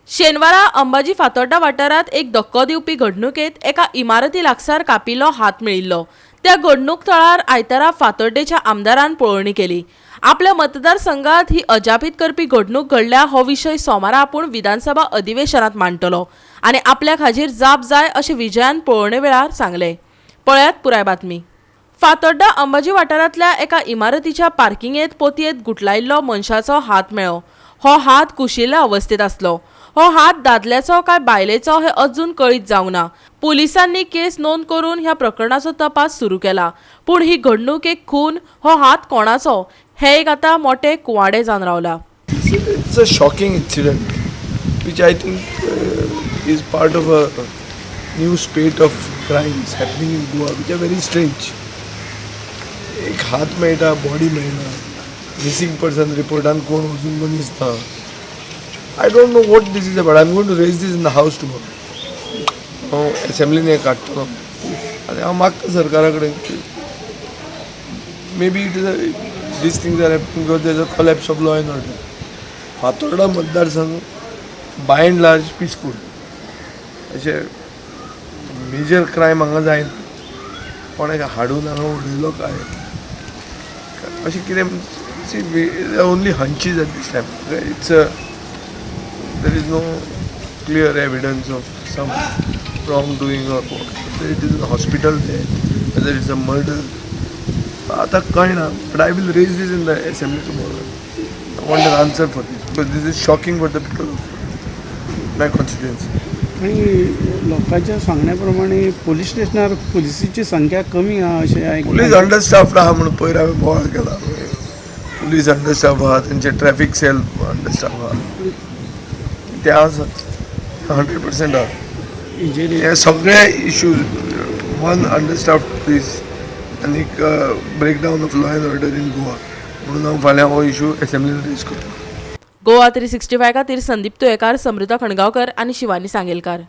शेनवारा अंबाजी फातोड्डा वाठारांत एक धक्को दिवपी घडणुकेत एका इमारती लागसार कापिल्लो हात मेळिल्लो. त्या घडणूक थळार आयतारा फातोड्डेच्या आमदारान पळोवणी केली. आपल्या मतदारसंघात ही अजापीत करपी घडणूक घडल्या हो विशय सोमारा आपूण विधानसभा अधिवेशनात मांडटलो आनी आपल्याक हाजेर जाप जाय अशें विजयान पळोवणे वेळार सांगलें. पळयात पुराय बातमी. फातोड्डा अंबाजी वाठारांतल्या एका इमारतीच्या पार्किंगेत पोतयेंत गुठलायिल्लो मनशाचो हात मेळ्ळो. हो हात कुशिल्ल्या अवस्थेत आसलो. हो हात दादल्याचो काय बायलेचो हे अजून कळीत जावंक ना. पुलिसांनी केस नोंद करून ह्या प्रकरणाचो तपास सुरू केला. पूण ही घडणूक एक खून, हो हात कोणाचो हे एक आतां मोठे कुवाडे जावन रावला. It's a shocking incident, which I think is part of a new spate of crimes happening in Goa, which are very strange. एक हात मेळटा, बॉडी मेळना, मिसिंग पर्सन रिपोर्टान कोण वचून मनीस ना. I don't know what this is about. I am going to raise this in the House tomorrow. हांव एसेंब्लीन हें काडटलो आनी हांव मागता सरकारा कडेन की maybe it is these things are happening because there is a collapse of law and order. Fatorda मतदारसंघ बाय अँड लार्ज पिसफूल, अशें मेजर क्रायम हांगा जायना. कोणें हाडून हांगा उडयलो काय अशें कितें, only hunches at this time. It's a there is no clear evidence of some wrong doing or it is hospital, whether it's a murder, आतां कळना. But I will raise this in the assembly tomorrow. I want an answer for this because this is shocking for the people of my constituency. आणि लोकांच्या सांगण्या प्रमाणे police स्टेशनार पुलिसीची संख्या कमी आहा अशें आयकलां. पुलीस अंडरस्टाफ्ड आहा म्हणून पयर हांवें बोवाळ केला. पुलीस अंडरस्टाफ आहा, तेंचे ट्रॅफिक सेल अंडरस्टाफ आहा, ते आसा, 100% आहा. हेजेर हे सगळे इश्यूज, वन अंडरस्टाफ्ड पुलीस आनीक breakdown of law and order in Goa, म्हणून हांव फाल्यां हो इशू एसेंब्लीन रेज करतलो. गोवा 365 खातीर संदीप तुयेकार, समृता खणगांवकर आनी शिवानी सांगेलकार.